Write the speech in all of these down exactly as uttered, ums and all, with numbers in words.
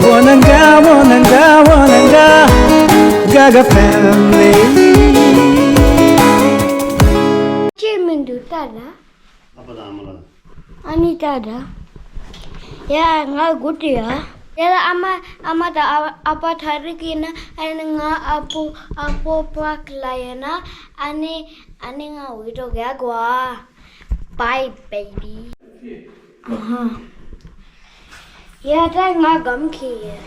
Wananga, wananga, wananga, Gaga family. ཅི་མི་འདུག་ད་ལ། ཨ་ཕ་དང་ཨ་མ་ལ། ཨ་ནི་ད་ད། ཡ་ང་དགོད་དུ་ཡ། ཡ་ལ་ཨ་མ་ཨ་མ་དང་ཨ་ཨ་ཕ་ཐག་རིང་གི་ན། ཨ་ནི་ང་ཨ་ཕོ་ཨ་ཕོ་པག་ལ་ཡ་ན། ཨ་ནི་ཨ་ནི་ང་འོས་འགྲོ་ག་གོ་ཨ། Bye baby. ཨ་ཧ། ཡ་ད་ང་གམ་ཁི་ཡ།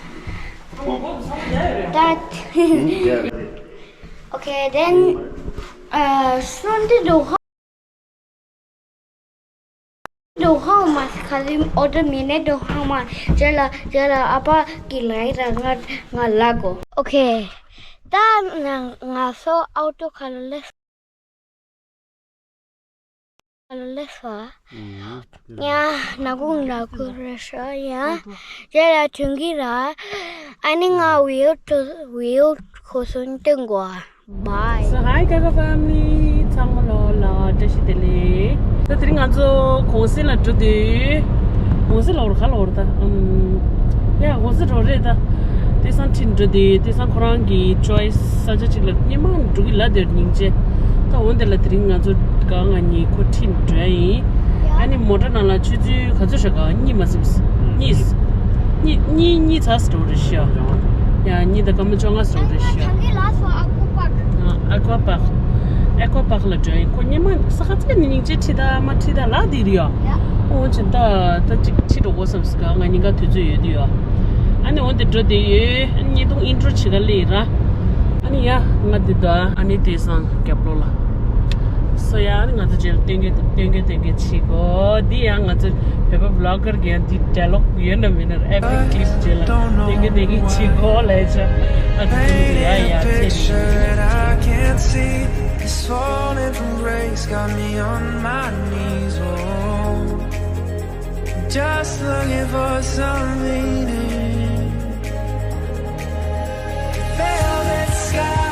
ད། Okay, then, uh, Sunday do how do how much? Kalim order minute do how much? Jela jela apa ki lai ra nga nga lago. Okay. ད་ང་ང་སོ་ཨའོ་ཊོ་ཁ་ལ་ལེ། ལེ་ཧྥ། ཡ། ནག་ཁུང་ནག་ཁུང་རེ་ཧྲ་ཡ། དེ་ལ་དོན་གྱི་ར། ཨ་ནི་ང་བིའུ་ཏུ་བིའུ་ཁོ་སོན་ཏེང་གོ། Bye. So hi Gaga family. ཚང་མ་ལོ་ལ་བཀྲ་ཤིས་བདེ་ལེགས། ད་དེ་རིང་ང་ཚོ་གོང་སེ་ལ་འགྲོ་དུས། གོང་སེ་ལ་འོར་ག་ལ་འོར་ད། ཨམ། ཡ་གོང་སེ་འགྲོ་རེད་ད། དེ་སང་ཁྲིད་འགྲོ་དུས་དེ་སང་ཁོ་རང་གི་ཅོའི་སི་ས་ཆ་གཅིག་ལ་སྙེ་མ་འགྲོ་གི་ལ་དེར་སྙིང་རྗེ། ད་འོན་དེ་ལ་དེ་རིང་ང་ཚོ་ག་ང་གཉིས་ཁོ་ཁྲིད་འགྲོ་ཡ་ཡིན། ཨ་ནི་མོ་ཊ་ནང་ལ་ཆུ་ཚོད་ག་ཚོད་ཤག་ག་གཉིས་མ་ཟིན་གཉིས། གཉིས་གཉིས་གཉིས་ཚར་སི་འགྲོ་རེད་ཤག་ཡ་གཉིས་དང་སྐར་མ་བཅོ་ལྔ་སོང་རེད་ཤག་ཨ་ཁོ་པག་ཨ་ཁོ་པག་ཨ་ཁོ་པག་ལ་འགྲོ་ཡིན། ཁོ་སྙེ་མ་ས་ཁ་ཚད་ནི་སྙིང་རྗེ་ཁྲིད་ད་མ་ཁྲིད་ད་ལག་དེ་རེད་ཡ། ཨོ་ཅི་ད་ད་ཅིག་ཁྲིད་འགྲོ་དགོས་བསམ་སི་ག་ང་གཉིས་ཀ་དུས་ཚོད་ཡོད་དུས་ཡ། ཨ་ནི་འོ་དེ་འགྲོ་དེ་ཡོད། ཨ་ནི་ཉིས་སྟོང་ཨིན་ཊྲོ་བྱེད་ག་ལེ་ར། ཨ་ནི་ཡ་ང་དེ་དོ་ཨ་ནི་དེ་སང་རྒྱབ་ལོགས་ལ། སོ་ཡ་ཨ་ནི་ང་ཚོ་རྗེས་ལ་སྟོན་གྱི་སྟོན་གྱི་སྟོན་གྱི་བྱེད་གོ། འདི་ཡང་ང་ཚོ་བོད་པ་བི་ལོག་གར་གྱི་ཡང་འདི་ཌའི་ལོག་ཡོད་ན་མེད་ན་ཨེ་བི་ཀི་ལིབ་རྗེས་ལ་སྟོན་གྱི་སྟོན་གྱི་བྱེད་གོ་ལས་ཆ། ཨ་ཙི་ཙི་ཡ་ཡ་ཚེ་རིང་། This falling from grace got me on my knees, oh. Just looking for some meaning. Velvet sky,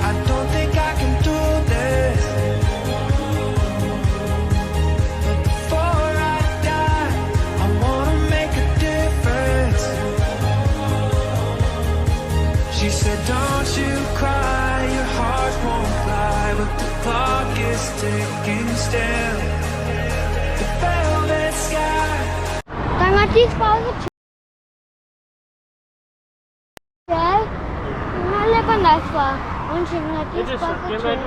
I don't think I can do this. But before I die, I wanna make a difference. She said, don't you cry, your heart won't fly, but the clock is ticking still. The velvet sky. ད་ང་ཅིག་སྤར་གི་ཆུ་རེད། ང་ཀླད་པ་ན་སྤར། འོན་ཀྱང་ང་ཅིག་སྤར་གི་ཆུ། ཡ།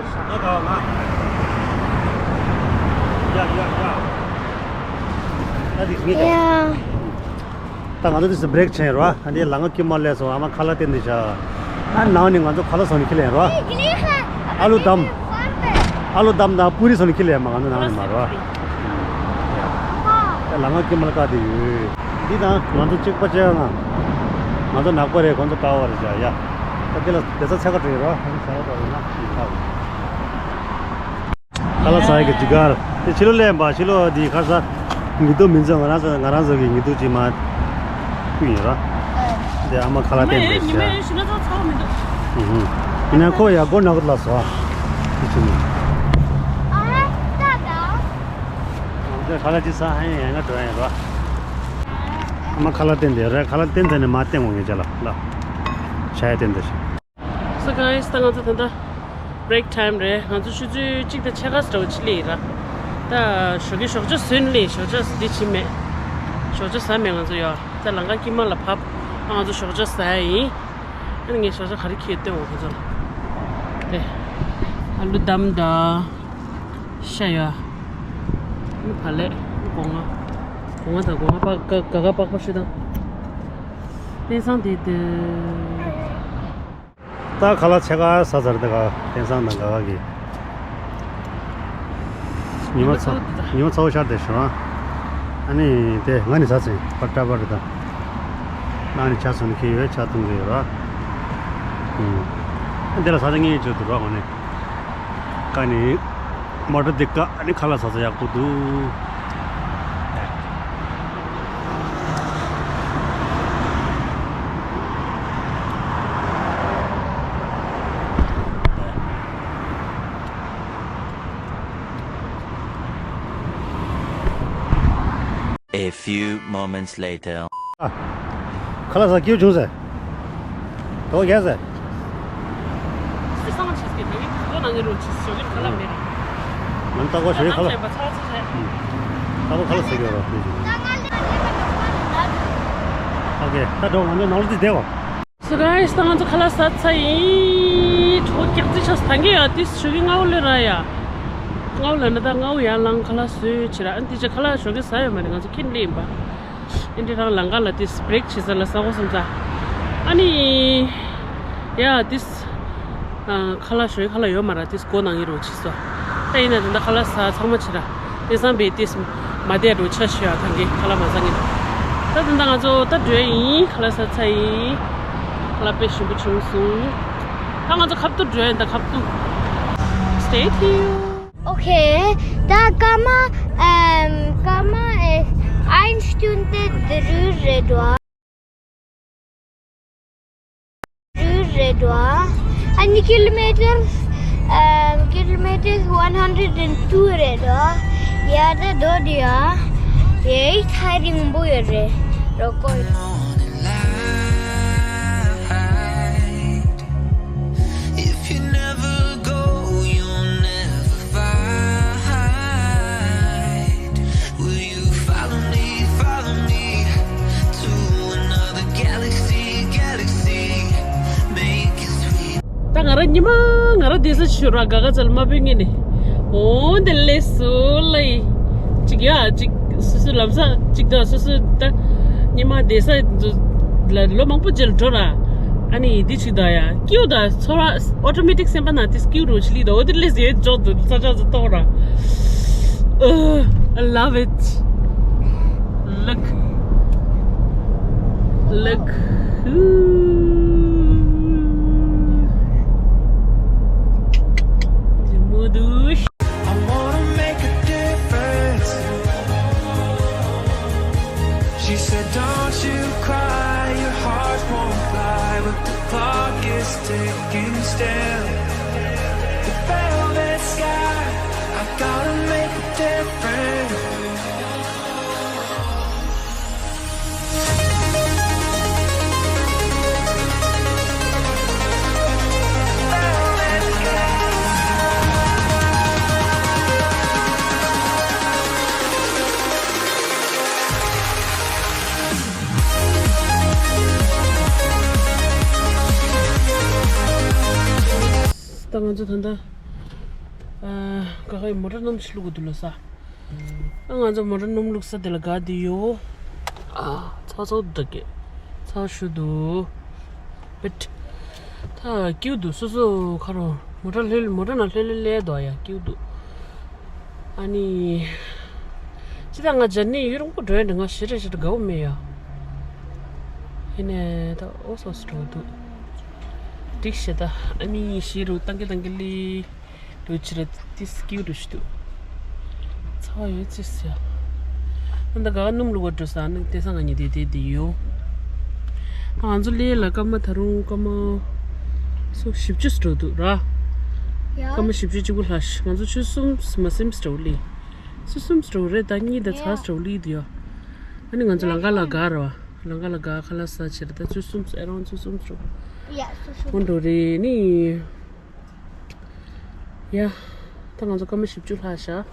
ད་ང་ཚོ་དེ་སུ་བྷི་རེག་བྱས་རོ། ཨ་ནི་ལ་ང་ཀི་མ་ལས་སོང་། ཨ་མ་ཁ་ལག་སྟེར་འདི་བྱ། ཨ་ནང་ནས་ང་ཚོ་ཁ་ལག་བཟོ་ནི་ཁི་ལེན་རོ། ཨ་ལུ་དམ། ཨ་ལུ་དམ་དང་པུ་རི་བཟོ་ནི་ཁི་ལེན་མ་ང་ཚོ་ནང་ནས་མ་རོ། ལ་ང་ཀི་མ་ལ་ཀ་དེ་ཡོད། འདི་དང་ང་ཚོ་གཅིག་པ་བྱས་ང་། ང་ཚོ་ནག་པ་རེད། ཁོང་ཚོ་དཀར་བ་རེད་བྱ་ཡ། ད་འདི་ལ་བདེ་ས་ཚད་ཀ་བྲིས་རོ། ཨ་ནི་བྱ་བ་འགྲོ་ཡོད་ན་ཤིང་ཁ། ཁ་ལག་ཟ་ཡི་གི་དུས་གར་དེ་ཕྱི་ལོགས་ལེན་པ། ཕྱི་ལོགས་འདི་ཁ་ས་ཉི་གདུགས་མི་འཛོམས། ང་རང་ཚོ་ང་རང་ཚོ་གི་ཉི་གདུགས་ཅིག་མ་ཕུད་ཡིན་ར། འདི་ཨ་མ་ཁ་ལག་བསྟན་པའི་ཉི་མ་ཡོད་ཤི་ན་ཚ་ཚ་མི་འདུག་ཨུ་ཧུ། ཡིན་ན་ཁོ་ཡ་སྒོ་ནག་ལ་སོ། དེ་ཕྱི་ནས། ཨ་ཧ་ད་ད། འདི་ཁ་ལག་ཅིག་ཟ་ཧ་ཡིན་ཡ་ང་འགྲོ་ཡིན་ར། ཨ་མ་ཁ་ལག་བསྟན་དེ་ར། ཁ་ལག་བསྟན་ཚར་ནས་མ་བསྟན་འོང་ངེས་ཅ་ལ་ལ། ཆ་ཡ་བསྟན་དེ་ཤི། So guys, ད་ང་ཚོ་ད་ལྟ་break time རེད། ང་ཚོ་ཆུ་ཚོད་གཅིག་དང་ཕྱེད་ཀ་ཙམ་ཅིག་ལས་ར། ད་ཞོགས་ཀས་ཞོགས་ཇ་ཟོས་ནས་ལས། ཞོགས་ཇ་འདི་བྱིན་མེད། ཞོགས་ཇ་ཟ་མེད་ང་ཚོ་ཡ། ད་ལམ་ཁ་དཀྱིལ་མ་ལ་བབས། ཨ་ང་ཚོ་ཞོགས་ཇ་ཟ་ཡ་ཡིན། ཨ་ནི་ངས་ཞོགས་ཇ་ག་རེ་ཁྱེར་སྟོན་འོང་ཁོ་ཚོ་ལ། དེ། ཨ་ལུ་དམ་དང་། ཤ་ཡ། ཨ་ནི་བག་ལེབ། སྒོ་ང་། སྒོ་ང་དང་སྒོ་ང་པགས་ཀ་ག་ག་པགས་པ་ཤི་དང་། དེང་སང་དེ་དེ། ད་ཁ་ལག་ཕྱེད་ཀ་ཟ་ཚར། ད་ག་དེང་སང་ད་ག་ག་གི་ཉི་མ་ཚ་ཉི་མ་ཚ་བོ་ཤར་དེ་ཤོ་ཨ། ཨ་ནི་དེ་ང་ནི་ཟ་ཚེ་པ་ཏྲ་པ་རེད་ད། ནང་ནི་ཇ་བཟོ་ནི་ཁྱེར་ཡོད། ཇ་བཏུང་གི་ཡོད་ར། ཨུམ། ཨ་དེ་ལ་ཟ་ཚེ་ངས་བྱོས་འདུག་ར་ང་ནི། ཀ་ནི། མོ་ཊ་འདི་ཀ་ཨ་ནི་ཁ་ལག་ཟ་ས་ཡག་པོ་འདུག A few moments later. ཁ་ལག་ཟ་སྐྱིད་བྱུང་ཟེར། དོ་རྒྱག་ཟེར། སི་སང་ཆེས་ཀྱི་ད་གི་སྒོ་ནང་གི་རོ་ཆེས་ཞོ་གི་ཁ་ལག་མེད་རེད། ང་ལྟ་སྒོ་ཞོ་གི་ཁ་ལག་ལམ་ཆེན་པ་ཚ་ཚ་རེད། ལྟ་སྒོ་ཁ་ལག་ཟ་གི་རོ། ཨོ་ཁེ། ད་འགྲོ། ང་ཚོ་ནང་ལ་དེ་བསྡད་གོ། So guys, ད་ང་ཚོ་ཁ་ལག་ཟ་ཚར་ཡིན། ཁྲོ་རྒྱག་ཅི་ཆགས་ད་གི་ཡ། དེ་ཞོ་གི་སྔ་བོ་ལས་ར་ཡ། སྔ་བོ་ལས་ན་ད་སྔ་བོ་ཡར་ལངས་ཁ་ལག་ཟོས་ཕྱིར་ར། ཨ་ནི་དེ་ཅི་ཁ་ལག་ཞོ་གི་ཟ་ཡོད་མ་རེད། ང་ཚོ་ཁྱིམ་ལ་ཡིན་པ། ཨིན་དྲི་རང་ལང་ཀ་ལ་དེ་སྦྲེག་བྱེད་ས་ལ་ཟ་གོ་བསམ་ས། ཨ་ནི། ཡ་དེ། ཁ་ལག་ཞོའི་ཁ་ལག་ཡོད་མ་ར། དེ་སྒོ་ནང་ཡིན་རོགས་བྱེད་སོ། ད་ཡིན་ན་དེ་འདྲ་ཁ་ལག་ཟ་ཚང་མ་བྱེད་ར། དེ་སང་བས་དེ་མ་བསྡད་རོགས་ཆ་ཞོ་ཡ་ཐང་གི་ཁ་ལག་མ་ཟ་ངེས། ད་དེ་འདྲ་ང་ཚོ་ད་འགྲོ་ཡིན། ཁ་ལག་ཟ་ཚར་ཡིན། ཁ་ལག་དཔེ་ཞིམ་པོ་བྱུང་སོང་། ད་ང་ཚོ་ཁ་ཐུག་འགྲོ་ཡིན། ད་ཁ་ཐུག Stay tuned. Okay, ད་སྐར་མ་ཨམ་སྐར་མ་ཨེ་ཨན་སྟུན་ཏེ་དེ་རུ་རེད་བ། རུ་རེད་བ། ཨ་ནི་ཀི་ལོ་མི་ཊར་ཨམ་ཀི་ལོ་མི་ཊར་ཝན་ཧན་ཌེཌ་ཨེན་ཊུ་རེད་བ། ཡ་ད་དོ་དེ་ཡ་ཡེ་ཐག་རིང་པོ་ཡོད་རེད། རོ་ཀོ། If you never go, you'll never find. Will you follow me, follow me to another galaxy, galaxy? Make it sweet. ད་ང་རང་ཉི་མ་ང་རང་བསྡད་ས་ཆུ་ར་ག་ག་ཚལ་མ་བུད་ངེས་ནས། འོ་དེ་ལས་སུ་ལ་ཡི་ཅིག་ཡ་ཅིག་སུ་སུ་ལམ་ས་ཅིག་ད་སུ་སུ་ད་ཉི་མ་བསྡད་ས་ལ་ལོ་མང་པོ་རྗེས་ལ་འགྲོ་ར། ཨ་ནི་འདི་ཅིག་ད་ཡ་སྐྱིད་ད་ཚོར་བ་ཨོ་ཊོ་མེ་ཊིག་སེམས་པ་ན་དེ་སྐྱིད་རུ་ཆི་ལི་ད། འོ་དེ་ལས་ཡོད་འཇོག་ཏུ་ས་ཆ་ཚོ་ཏོག་ར། Uh, I love it. Look. Look. Ooh. Mudush. I wanna make a difference. She said, don't you cry, your heart won't fly, but the clock is ticking still. The velvet sky, I gotta make a difference. ད་ང་ཚོ་ད་ལྟ་ཨ་ག་ག་ཡི་མོ་ཊ་སྣུམ་ཞིག་བླུག་གི་འདུག་ལ་ས། ཨ་ང་ཚོ་མོ་ཊ་སྣུམ་བླུག་ས་དེ་ལ་ག་དེ་ཡོ། ཨ་ཚ་ཚ་འདུག་གི། ཚ་ཞུ་འདུག་བེད། ད་སྐྱིད་འདུག་སོ་སོ་ཁ་རོ་མོ་ཊ་ལྷོད་མོ་ཊ་ནང་ལྷོད་ལྷོད་ལྷོད་འདུག་ཡ། སྐྱིད་འདུག་ཨ་ནི། ཅི་ད་ང་ཇར་ནི་ཡུན་རིང་པོ་འགྲོ་ཡ་འདྲ་ང་ཞེ་དྲག་ཞེ་དྲག་དགའ་བོ་མེད་ཡ། ཡིན་ནའི་ད་ཨོ་སོ་སོ་འགྲོ་འདུག་འགྲིག་ཤེ་ད། ཨ་ནི་ཞེ་རུ་ཏང་གི་ཏང་གི་ལི་འགྲོ་ཕྱི་ར་ཏི་སྐྱིད་རུ་ཞིག་འདུག་ཚ་བ་ཡོད་ཅི་ཟེར། ཨ་ད་ག་སྣུམ་བླུག་པ་འགྲོ་ས་ནི་དེ་ས་ང་གཉིས་དེ་དེ་དེ་ཡོ། ང་ཚོ་ལས་ལ་སྐར་མ་ད་རུང་སྐར་མ་སོ་བཞི་བཅུ་འགྲོ་འདུག་ར། ཡ། སྐར་མ་བཞི་བཅུ་གཅིག་པུ་ལྷག་ང་ཚོ་ཆུ་གསུམ་མ་ཟིན་འགྲོ་ལི། ཆུ་གསུམ་འགྲོ་རེད་ད། གཉིས་ད་ཚ་འགྲོ་ལི་དུ་ཡ། ཨ་ནི་ང་ཚོ་ལང་ཀ་ལ་ག་ར་བ། ལང་ཀ་ལ་ག་ཁ་ལག་ཟ་ཕྱིར་ད་ཆུ་གསུམ་ཨེ་རོང་ཆུ་གསུམ་འགྲོ། ཡ་ཆུ་གསུམ་འགྲོ་རེད་ནི། ཡ། ད་ང་ཚོ་སྐར་མ་བཞི་བཅུ་ལྷག་བཞག་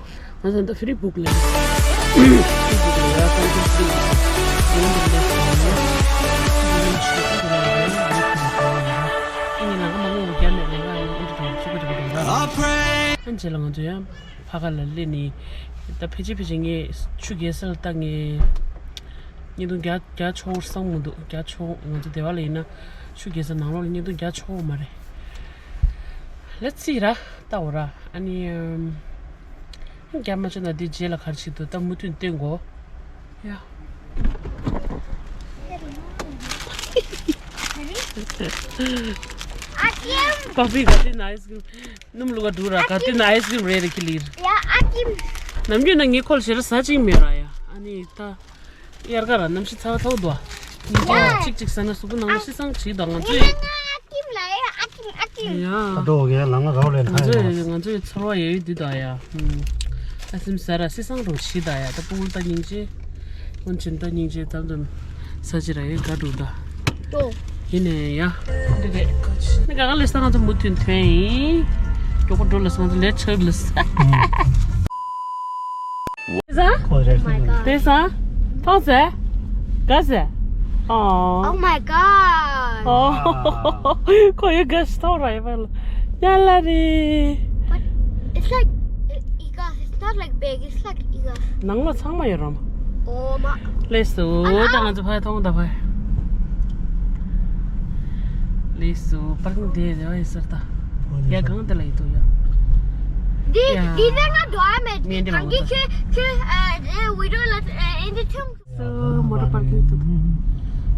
ང་ཚོ་ད་ཧྥི་རི་བུག་ལེན། ཧྥི་རི་བུག་ལེན་ཡ་ཀན་ཊི་ཧྥི་རི། ཨ་ནི་ལ་ང་མ་ངོ་རྒྱ་མེད་ལ་ང་ཨིན་ཏྲི་ཏྲོ་ཆུ་ག་ཏྲ་ག་ཏྲ་ག་ཨ་ནི་རྗེས་ལ་ང་ཚོ་ཡ་ཕ་ག་ལ་སླེབས་ནི། ད་ཕལ་ཆེར་ཕལ་ཆེར་ངས་ཆུ་རྒྱལ་ས་ལ་ལྟ་ངས། བརྙན་ཐུང་རྒྱ་རྒྱ་ཆོག་བསམ་མི་འདུག་རྒྱ་ཆོག་ང་ཚོ་སྡེ་བ་ལ་ཡིན་ན་ཆུ་རྒྱལ་ས་ནང་ལོགས་ལ་བརྙན་ཐུང་རྒྱ་ཆོག་མ་རེད། Let's see ར་ལྟ་འོ་ར། ཨ་ནི་ཨམ། རྒྱ་མ་ཆོག་ན་འདི་རྗེས་ལ་ག་རེ་བྱེད་འདུག་ད་མུ་མཐུད་བསྟན་དགོ། ཡ། ཨ་ཀིམ། པ་པི་ག་དེ་ན་ཨའི་སི་ཀྲིམ། སྣུམ་བླུག་ག་འདུག་ར་ག་དེ་ན་ཨའི་སི་ཀྲིམ་རེད་རེད་ཁི་ལིར། ཡ་ཨ་ཀིམ། ནམ་རྒྱུན་ན་ངའི་ཁོལ་ཞེ་ར་ཟ་ཅིག་མེད་ར་ཡ། ཨ་ནི་ད། དབྱར་ཁ་ར་གནམ་གཤིས་ཚ་བ་ཚ་བོ་འདུག་ཨ། ཉིན་གཅིག་གཅིག་གཅིག་ཟ་ན་གཟུགས་པོ་ནང་ལ་ཤི་སང་བྱེད་འདུག་ང་ཚོས། ཨ་ཀིམ་ལ་ཡ་ཨ་ཀིམ་ཨ་ཀིམ། ཡ། ད་དོ་ག་ལ་ང་ར་ལ་ང་ཚོས་ང་ཚོས་ཚོར་བ་ཡོད་འདི་དང་ཡ། ཨ་སིམ་ཟ་ར་ཤི་སང་རུ་བྱེད་ད་ཡ། ད་སྤུ་གུ་ད་སྙིང་རྗེ། སྔོན་ཆེན་ད་སྙིང་རྗེ་ཙམ་ཙམ་ཟ་ཅི་ར་ཡོད་དགའ་འདུག་ད། ཡིན་ནའི་ཡ། འདི་རེད། ནི་ག་ག་ལས་ས་ང་ཚོ་མུ་མཐུད་ཐོན་ཡིན། མགྱོགས་པོ་འགྲོ་ལ་ས་ང་ཚོ་ལས་ཆགས་ལ་ས། ས། ཏེ་ས། ཐོང་ཟེ། ག་ཟེ། Oh my god. Oh. ཁོ་ཡོད་ག་ཤི་ཐོང་ར་ཡོད་པ་ལ། ཡ་ལ་རེ། But it's like, it, it got, it's not like big, it's like, it got ནང་ལ་ཚང་མ་ཡོད་རམ། Oh my. ལེས་སུ། ཨ་ལ། ད་ང་ཚོ་ཕ་ཐོང་ད་ཕ། ལེས་སུ་པར་ཀིང་དེ་རེ་བ་ཡིན་ཟེར་ད། ཡ་གང་དེ་ལ་ཡིན་དུ་ཡ། འདི་ཡ། འདི་ནས་ང་འགྲོ་ཨ་མེད། མི་འདི་གང་གི་མང་པོ་ཁྱོད་ཁྱོད་ཨ་རེ་བི་ཌི་ཡོ་ལ་ཨ་ཨེ་འདི་ཐུང་། སུ་མོ་ཊ་པར་ཀིང་དུ།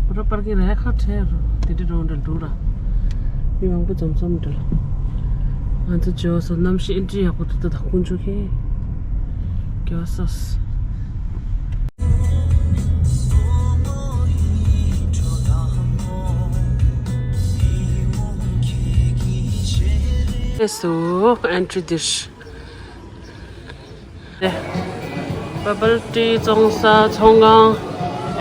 མོ་ཊ་པར་ཀིང་རེ་ཁ་ཁྲེ་རུ་དེ་འདྲ་འགྲོ་འདྲ་འགྲོ་ར། མི་མང་པོ་འཛོམས་འཛོམས་འདྲ། ང་ཚོ་ཇོ་སོ་གནམ་གཤིས་ཨེ་འདྲ་ཡག་པོ་འདུག་ད་དཀོན་མཆོག་གིས། ག་སོ་སོ། ཨེ་སུ་ཨེན་ཊི་རི་འདིར། བ་བལ་ཊི་བཙོང་ས་ཚོང་ཁང་།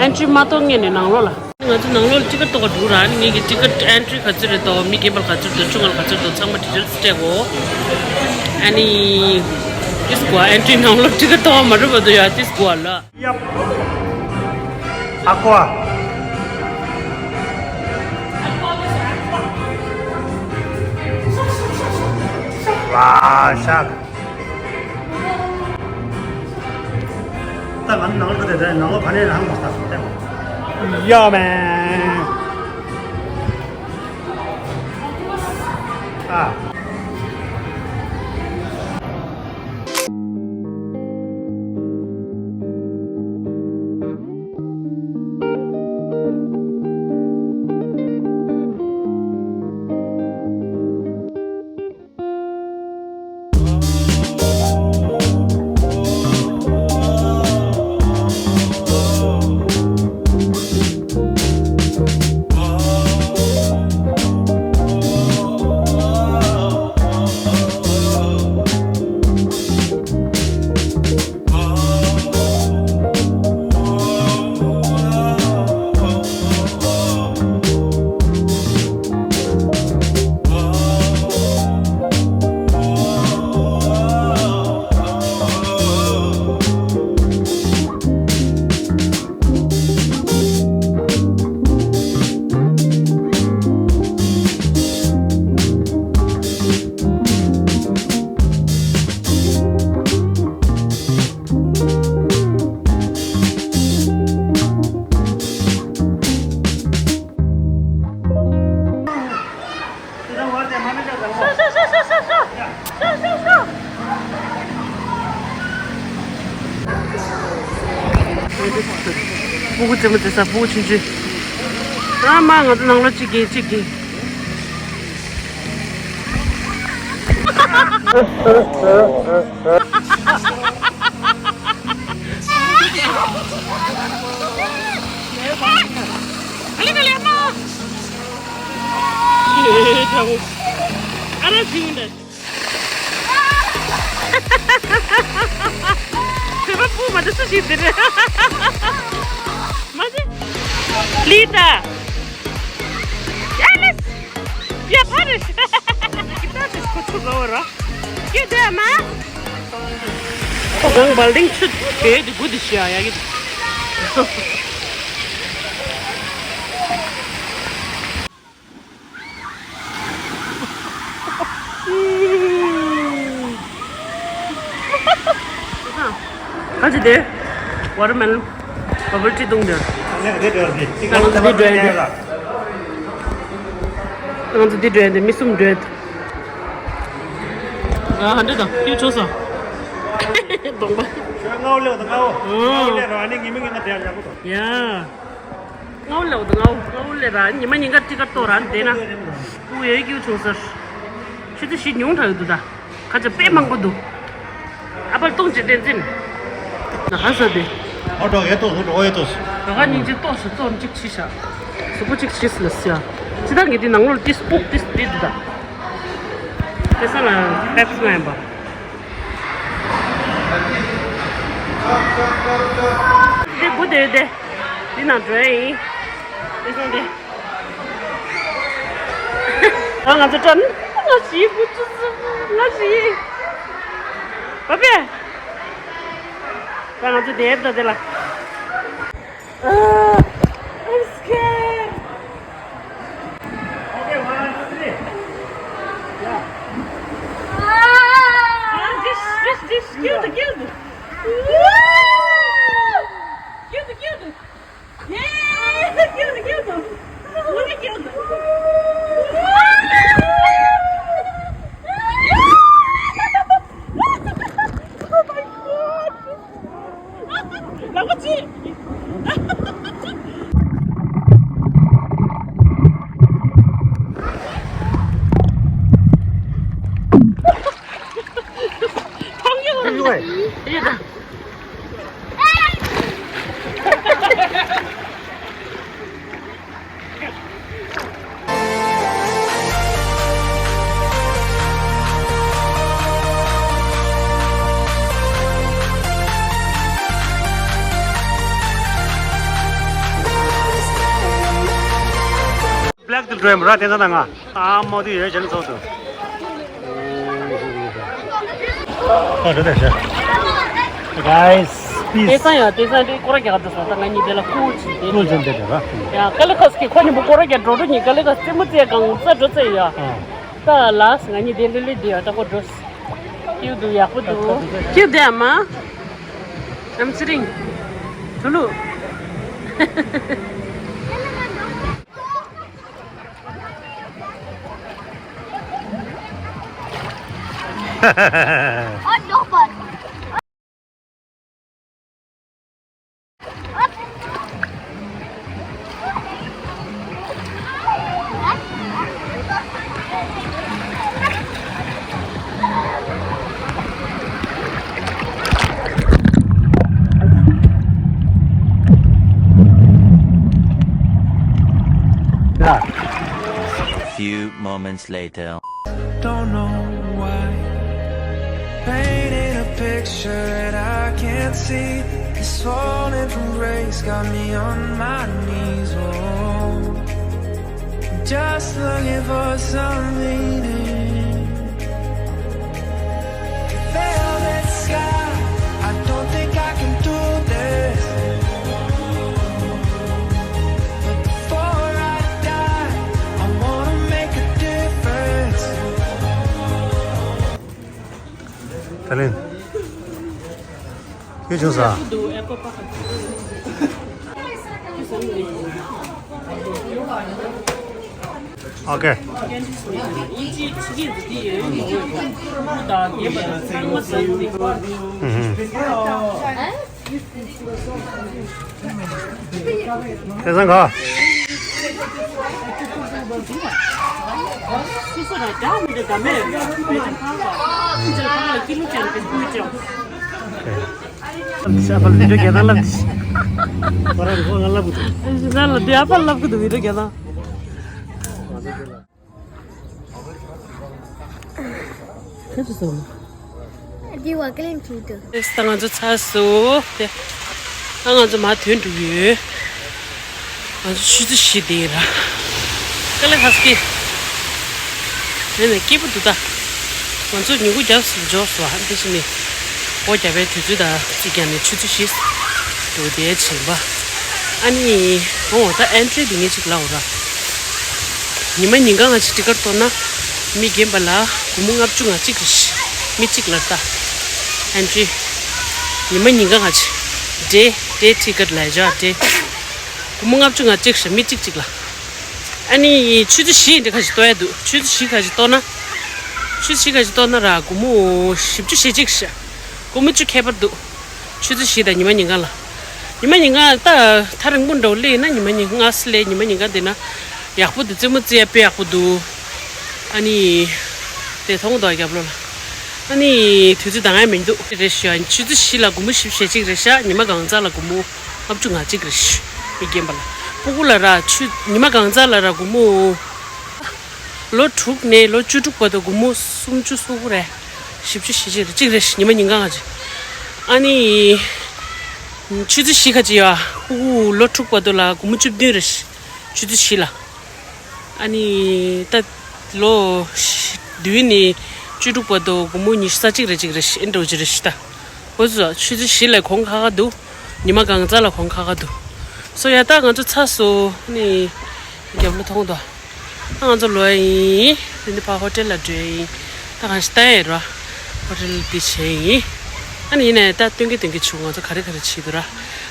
ཨེན་ཊི་རི་མ་གཏོགས་ངས་ནས་ནང་ལོགས་ལ། ང་ཚོ་ནང་ལོགས་ལ་ཊི་ཀེ་ཊི་གཏོང་ག་འགྲོ་ར། ངེད་ཀྱི་ཊི་ཀེ་ཊི་ཨེན་ཊི་རི་ག་ཚོད་རེད་དོ། མི་རྒན་པར་ག་ཚོད་དོ། ཆུང་ངར་ག་ཚོད་དོ། ཚང་མ་ཌི་ཊེལ་སི་སྤྲད་གོ། ཨ་ནི། ཏིས་གོ་ཨེན་ཊི་རི་ནང་ལོགས་ཊི་ཀེ་ཊི་གཏོང་མ་འགྲོ་བ་དོ་ཡ་ཏིས་གོ་ལ། ཡབ། ཨ་ཀོ། ཝ་ཤག་ད་ང་ནང་ལོགས་དེ་དེ་ནང་ལོགས་ག་ནས་ལངས་མ་ཐག་ཏུ་ཡོད་མེད། ཨ། སྤུ་གུ་རྩེད་མོ་རྩེ་ས་སྤུ་གུ་ཆུང་ཆུང་། ཨ་མ་ང་ཚོ་ནང་ལོགས་གཅིག་གིས་གཅིག་གིས། ཨ་ར་ཟིང་འདྲ། བོད་པ་སྤུ་མ་དེ་སུ་ཞིག་དེ་རེད། མ་ཟི། ལི་ད། ཨ་ལེ། ཡ་ཕ་རེད། ཁྱི་ད་དེ་ཁོ་ཚོ་ག་བ་ར། ཁྱི་དེ་མ། ཁོ་གང་བལ་ལྡིང་ཆུ་དེ་དེ་དགུ་དེ་ཤི་ཡ་ཡ་གི། ག་ཅི་དེ། ཝ་ཊར་མེ་ལོན། བ་བལ་ཊི་བཏུང་དེ། ང་ཚོ་འདི་འགྲོ་ཡ་དེ། ང་ཚོ་འདི་འགྲོ་ཡ་དེ། མི་གསུམ་འགྲོ་ཡ་དེ། ཨ་ཧ་འདྲ་དང་ཁྱོད་ཆོག་སོང་། གདོང་པ། ཁྱོད་ངའོ་ལེའོ་དང་ངའོ། ཨོ། ངའོ་ལེ་རོ་ཨ་ནི་ངེད་མི་ངེད་ང་དེ་ཡག་པོ་དང་། ཡ། ངའོ་ལེའོ་དང་ངའོ། ངའོ་ལེ་ར་ཉི་མ་ཉིན་ཀ་ཏི་ཀ་ཏོ་ར་འདེ་ན། ཨུ་ཡོད་ཀྱི་ཆུང་སར། ཆུ་ཚོད་བཞི་ཉུང་དྲགས་ཡོད་འདུག་ད། ཁ་ཆེ་དཔེ་མང་པོ་འདུག་ཨ་ཕར་གཏོང་བྱེད་བསྟན་འཛིན། ན་ཧ་ས་དེ། ཨོ་ཏོ་ཡེ་ཏོ་སུ་ཏོ་ཡེ་ཏོ་སུ། རོ་ཁ་སྙིང་རྗེ་ཏོ་སུ་ཏོ་གཅིག་ཕྱི་ཤ། སུ་པོ་གཅིག་ཕྱི་ལ་སི་ཡ། ཅི་ད་ངེད་དེ་ནང་ལོར་ཏིས་ཨུག་ཏིས་དེ་འདུག་ད། དེ་ས་ལ་པེབ་སི་མ་ཡིན་པ། དེ་དགུ་དེ་དེ། འདི་ནང་འགྲོ་ཡ་ཡིན། དེ་སོང་དེ། ང་ཚོ་ཀྲམ་ང་ཞིག་བུ་ཆུ་ཆུ་ང་ཞིག་བ་པས། ད་ང་ཚོ་དེབ་ད་དེ་ལ། I'm scared. Okay, one, two, three. Yeah. Ah, this, this, this, cute, cute. Cute, cute. Black the dream, right? དེ་ཚོ་ན་ང་ཨ་མོ་དེ་ཡོད་ཅན་ཚོགས་དུ། ཨ་རེད་ཤ། Guys, peace. དེ་སང་ཡང་དེ་སང་དེ་སྐོར་རྒྱག་འགྲོ་སོང་། ད་ང་གཉིས་དེ་ལ་ཁུལ་ཅིག་དེ་ཁུལ་ཅན་དེ་རེད་ར། ཡ་ཀ་ལི་ཁ་སི་ཁོ་གཉིས་པོ་སྐོར་རྒྱག་འགྲོ་འགྲོ་གཉིས་ཀ་ལི་ཁ་སི་རྩེད་མོ་རྩེ་གང་ས་འགྲོ་རྩེ་ཡ། ད་ལགས་ང་གཉིས་དེ་ལི་ལི་དེ་ཡ་ད་ཁོ་འགྲོ། ཀྱུ་དུ་ཡག་པོ་འདུག་ཀྱུ་དེ་ཨ་མ། ཨམ་ཚེ་རིང་། དུ་ལུ། A few moments later. Don't know why. Painting a picture that I can't see. This falling from grace got me on my knees. Oh, just looking for some meaning. Velvet sky, I don't think I can do this. But before I die, I wanna make a difference. ད་ལན། ཁྱོད་བྱུང་ས། ཨོ་ཀེ། ཧུམ་ཧུམ། དེ་སང་ག། སོ་སོ་རང་རྒྱག་མི་འདྲ་ད་མེད། ཨ་ཕར་བི་ཌིའོ་རྒྱག་སྟངས་ལབ་དེ། ཁོ་རང་ཁོ་ང་ལབ་གི་འདུག་ང་ལ་དེ་ཨ་ཕར་ལབ་གི་འདུག་བི་ཌིའོ་རྒྱག་སྟངས། ཁྱེད་ཚོ་སོང་། འདི་བ་ཀ་ལན་ཁྱེད་དུ། ད་ང་ཚོ་ཚར་སོང་། དེ་ད་ང་ཚོ་མར་ཐོན་འགྲོ་གི་ཡོད། ང་ཚོ་ཆུ་ཚོད་བཞི་དེ་ར། ཀ་ལ་ཧ་སི་ཀི། དེ་ནས་སྐྱིད་པོ་འདུག་ད། ང་ཚོ་ཉིན་གུང་རྒྱབ་སུ་འབྱོར་སོང་། ཨ་འདི་ཕྱི་ནས་སྒོ་རྒྱབ་པའི་དུས་ཚོད་དང་གཅིག་ཀྱང་ནས་ཆུ་ཚོད་བཞི་འདུག་དེ་བྱས་པ། ཨ་ནི་འོ་ད་ཨན་ཊི་རི་དེ་ངས་ཅིག་ལབ་འོ་ར། ཉི་མ་ཉིན་གང་ང་ཅིག་ཊི་ཀེ་ཊི་གཏོང་ན་མི་རྒན་པ་ལ་སྒོར་མོ་ལྔ་བཅུ་ང་གཅིག་རེད། མི་གཅིག་ལ་ད། ཨན་ཊི་རི། ཉི་མ་ཉིན་གང་ང་ཅིག་ཌེ་ཌེ་ཊི་ཀེ་ཊི་ལབ་བྱ་ཌེ། སྒོར་མོ་ལྔ་བཅུ་ང་གཅིག་རེད་མི་གཅིག་གཅིག་ལ། ཨ་ནི་ཆུ་ཚོད་བཞི་འདི་ཁ་ཅིག་གཏོང་ཡ་འདུག་ཆུ་ཚོད་བཞི་ཁ་ཅིག་གཏོང་ན། ཆུ་ཚོད་བཞི་ཁ་ཅིག་གཏོང་ན་ར་སྒོར་མོ་བཞི་བཅུ་ཞེ་གཅིག་རེད། སྒོར་མོ་བཅུ་ཁྱད་པར་འདུག་ཆུ་ཚོད་བཞི་དང་ཉི་མ་ཉིན་གང་ལ། ཉི་མ་ཉིན་གང་ད་ཐག་རིང་པོ་འདྲ་བོ་སླེབས་ན་ཉི་མ་ཉིན་གང་སླེབས་ཉི་མ་ཉིན་གང་དེ་ན་ཡག་པོ་འདུག་རྩེད་མོ་རྩེ་ཡ་དཔེ་ཡག་པོ་འདུག་ཨ་ནི། དེ་མཐོང་དོ་རྒྱབ་ལོགས་ལ། ཨ་ནི་དུས་ཚོད་འདང་ཡ་མི་འདུག་རེད་ཤག་ཆུ་ཚོད་བཞི་ལ་སྒོར་མོ་བཞི་བཅུ་ཞེ་གཅིག་རེད་ཤག་ཉི་མ་གང་ཚ་ལ་སྒོར་མོ་ལྔ་བཅུ་ང་གཅིག་རེད་ཤག་མི་རྒན་པ་ལ། སྤུ་གུ་ལ་ར་ཆུ་ཉི་མ་གང་ཚ་ལ་ར་སྒོར་མོ། ལོ་དྲུག་ནས་ལོ་བཅུ་དྲུག་བར་དུ་སྒོར་མོ་སུམ་ཅུ་སོ་དགུ་རེད། བཞི་བཅུ་ཞེ་གཅིག་རེད་གཅིག་རེད་ཉི་མ་ཉིན་གང་ང་ཅིག་ཨ་ནི། ཆུ་ཚོད་བཞི་ཁ་ཅིག་ཡོད་ཨ། ཕྲུ་གུ་ལོ་དྲུག་བར་དུ་ལ་སྒོར་མོ་བཅུ་བདུན་རེད། ཆུ་ཚོད་བཞི་ལ། ཨ་ནི། ད། ལོ་བདུན་ནས་བཅུ་དྲུག་བར་དུ་སྒོར་མོ་ཉི་ཤུ་རྩ་གཅིག་རེ་གཅིག་རེ་ཨེ་འགྲོ་གི་རེད་ཤི་ད། འོ་ཙོ་ཆུ་ཚོད་བཞི་ལ་གོང་ཁ་ཁ་འདུག་ཉི་མ་གང་ཙམ་ལ་གོང་ཁ་ཁ་འདུག་སོ་ཡ་ད་ང་ཚོ་ཚར་སོང་ནི་རྒྱབ་ལོ་མཐོང་དོ། ད་ང་ཚོ་ལོག་ཡིན། དེ་ནི་ཕར་ཧོ་ཊེལ་ལ་འགྲོ་ཡིན། ད་གང་ཞིག་ལྟ་ཡིན་ར། ཧོ་ཊེལ་འདི་བྱས་ཡིན། ཨ་ནི་ཡིན་ནའི་ད་སྟོན་གི་སྟོན་གི་བྱུང་ང་ཚོ་ག་རེ་ག་རེ་བྱེད་འདུག་ར།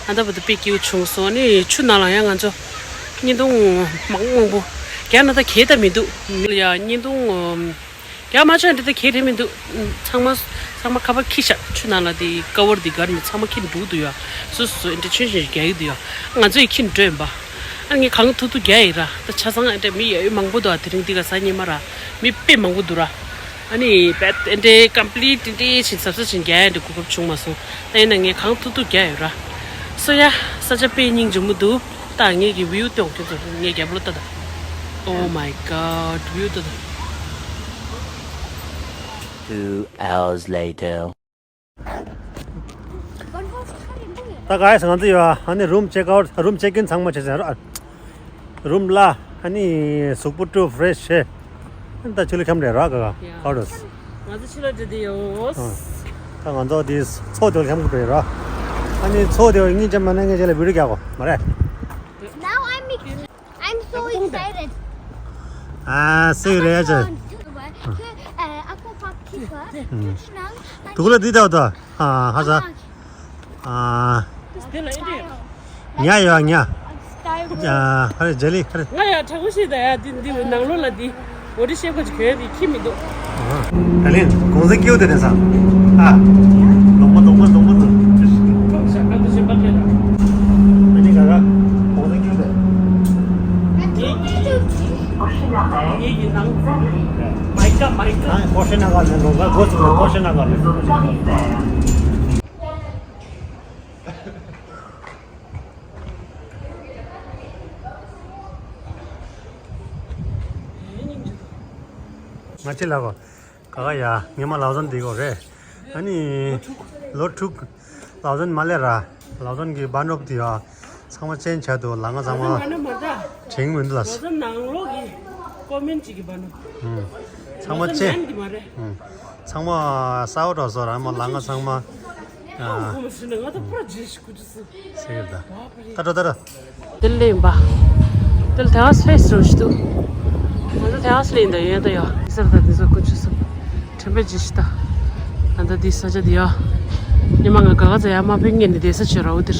ཨ་ད་བར་དུ་དཔེ་སྐྱིད་པོ་བྱུང་སོང་ནི་ཆུ་ནང་ལ་ཡང་ང་ཚོ་བརྙན་ཐུང་མང་མང་པོ་རྒྱ་ནང་ད་གས་ད་མི་འདུག་ཡ་བརྙན་ཐུང་རྒྱ་མ་ཆོག་འདི་ད་གས་རེད་མི་འདུག་ཚང་མ་ཚང་མ་ཁ་པར་ཁྱི་ཤག་ཆུ་ནང་ལ་དེ་ཀ་བར་དེ་གར་ནི་ཚང་མ་ཁྱི་འདུག་འདུག་ཡ། སོ་སོ་སོ་ཨེ་འདྲ་ཆུན་ཆུན་རྒྱག་གི་འདུག་ཡ། ང་ཚོ་ཡི་ཁྱི་འདྲ་ཡིན་པ། ཨ་ངས་གང་ཐུབ་ཐུབ་རྒྱག་ཡིན་ར། ད་ཆ་ཚང་ཨེ་འདྲ་མི་ཡ་ཡོད་མང་པོ་འདུག་ཨ། དེ་རིང་འདི་ག་ས་ཉི་མ་ར་མི་དཔེ་མང་པོ་འདུག་ར། ཨ་ནི་བེད་ཨེ་འདྲའི་ཀམ་པི་ལི་ཊི་འདི་འདྲའི་ཕྱིན་ཟབ་ཟབ་ཕྱིན་རྒྱག་ཡ་འདི་གོ་སྐབས་བྱུང་མ་སོང་། ད་ཡིན་ན་ངས་གང་ཐུབ་ཐུབ་རྒྱག་ཡོད་ར། སོ་ཡ། ས་ཆ་དཔེ་སྙིང་རྗེ་མོ་འདུག་ད་ངས་ཀྱི་བིའུ་སྟོན་ཁྱོད་ཚོ་ངས་རྒྱབ་ལོ་ལྟ་ད། Oh my god བིའུ་ལྟ་ད། Two hours later. ད་ག་ཡ་ང་ཚོ་ཡོད་ཨ་ནི་རུམ་ཅེག་ཨའུཊ་རུམ་ཅེག་ཨིན་ཚང་མ་བྱས་ཟེར་ར། རུམ་ལ་ཨ་ནི་གཟུགས་པོ་བཀྲུ་ཕེ་རེ་ཤི་བྱས། ཨ་ནི་ད་ཕྱི་ལ་འཁྱམ་རེད་ར་ག་ག་ཡ། ཨའུཊ་ཨོ། ང་ཚོ་ཕྱི་ལ་འགྲོ་དུས་ཡོད། ཨ། ད་ང་ཚོ་དེ་མཚོ་དེ་ལ་འཁྱམ་དགོས་རེད་ར། ཨ་ནི་མཚོ་དེ་གཉིད་ཅན་མ་ན་ངས་ཅེ་ལ་བི་ཌིའོ་རྒྱག་གོ་མ་རེད། Now I'm I'm so excited. ཨ་སེ་རེད་ཅེ། Aqua park keeper. དུག་ལ་འདི་ད་ད། ཨ་ཧ་ས། ཨ། ཉ་ཡོད་ཉ། ཨ་ཧ་རེ་ཇེ་ལི་ཧ་རེ། ང་ཡ་དྲག་པོ་ཞིག་ད་ཡ་འདི་འདི་ནང་ལོགས་ལ་འདི་འོ་འདི་ཤེས་དགོས་ཀྱི་གོ་ཡ་འདི་ཁྱི་མི་འདུག་ད་ལན་གོང་ས་སྐྱིད་དེ་རེད་ས། ཨ། ལོང་མ་ལོང་མ་ལོང་མ་ལོང་། ཁོང་ཞག་ཁ་འདུ་ཤེས་པ་རེད་ལ། ཨ་ནི་ག་ག་གོང་ས་སྐྱིད་དེ། ངེད་ཀྱི་ངེད་ཀྱི་ནང་མའི་ཀ་མའི་ཀ། ཨ་ཀོ་ཤེ་ན་ག་ལེན་ལོང་ག་གོ་ཚུགས་ཀོ་ཤེ་ན་ག་ལེན། ང་ཅི་ལ་གོ། ག་ག་ཡ་ངས་མ་ལའོ་ཙན་འདི་གོ་རེད། ཨ་ནི་ལོ་དྲུག་ལའོ་ཙན་མ་ལས་ར། ལའོ་ཙན་གྱི་བ་ནོབ་འདི་ཡ་ཚང་མ་ཅན་ཆ་འདུག་ལ་ང་ཚང་མ་དྲན་མི་འདུག་ལ། ལའོ་ཙན་ནང་ལོགས་ཀྱི་ཀོ་མིན་ཅིག་གི་བ་ནོབ། ཚང་མ་ཅན། ཚང་མ་ས་འོག་འགྲོ་སོ་ར་མ་ལ་ང་ཚང་མ། ཨ། ཁོ་མ་ཟིན་ན་ང་ད་པུ་ར་ཇི་ཞིག་གུ་ཅི་སི། ཟེར་ད། ད་འགྲོ་ད་འགྲོ། དེ་ལས་ཡིན་པ། དེ་ལ་ཐེ་ཝ་སི་ཕེ་སི་རུ་ཞིག་འདུག་ང་ཚོ་ཐེ་ཝ་སི་ལས་ཡིན་ད་ཡོད་ད་ཡོད་ཟེར་ད་འདི་ཚོ་ཀུ་ཅི་སི། དྲན་པའི་ཇི་ཞིག་ད། ང་ད་འདི་ས་ཆ་འདི་ཡ། ཉི་མ་ང་ག་ག་ཚ་ཡ་མ་ཕེ་ངེད་ནི་བསྡད་ས་ཆོད་ར་འུ་དིར།